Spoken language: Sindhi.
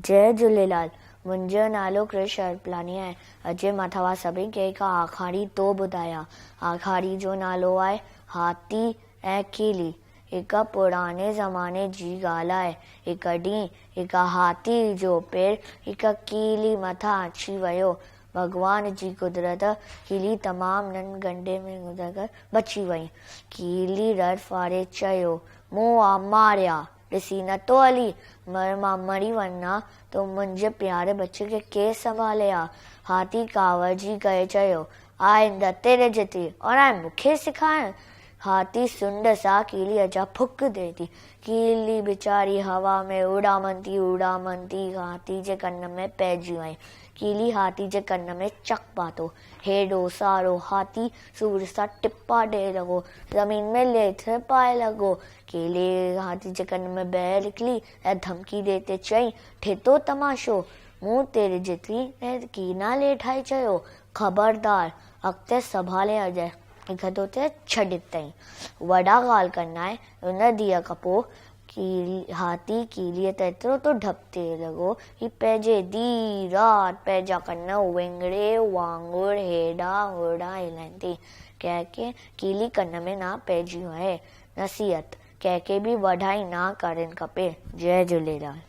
جئي جهوليلال منهنجو نالو ڪرش ارپلاڻي آهي اڄ مان توهان سڀني کي هڪ آکاڻي ٿو ٻڌايان آکاڻي جو نالو آهي هاٿي ۽ ڪيلي هڪ پراڻي زماني جي ڳالهه آهي هڪ ڏينهن هڪ هاٿي جو پير هڪ ڪيلي مٿان اچي ويو ڀڳوان جي قدرت ڪيلي تمام ننڍ گنڍي ۾ گذر بچي وئي ڪيلي رڙ ڦاڙي چيو مون آ ماريا ڏسي نه ٿو هلي، مر مان مري وڃان ته منهنجي پياري ٻچي کي ڪير سنڀالي ها؟ هاٿي ڪاوڙجي ڪري چيو، آئنده تيري جيتري اوڻائي مون کي سيکارڻ؟ هاٿي سنڍ سان ڪيليء جا ڦڪ ڏئي ٿي. ڪيلي ويچاري هوا ۾ اڏامندي اڏامندي هاٿي جي ڪن ۾ پئجي وئي. ڪيلي هاٿي جي ڪن ۾ چڪ پاتو. هيڏو سارو هاٿي سور سان ٽپا ڏئي لڳو. زمين ۾ ليٿ پائي لڳو. ڪيلي هاٿي جي ڪن ۾ بهه نڪلي ۽ ڌمڪي ڏيئي چيائين، ٺيتو تماشو، مون تيري جيتري ۽ ڪينا ليٺائي چيو، خبردار، اڳتي سنڀالي اڄ هڪ ته ڇڏ ڏتائين. وڏا ڳالهه ڪندا آهن. ان ڏينهن کان پوء هاٿي ڪيليء تي ايترو ته ڍپ ٿئي لڳو، هي پنهنجي ڏينهن رات پنهنجا ڪن وينگڙي وانگر هيڏانهن هوڏانهن هلائيندي، ڪنهن کي ڪيلي ڪن ۾ نه پئجي وڃي. نصيحت، ڪنهن کي به وڍائي نه ڪرڻ کپي. جئي جهوليلال.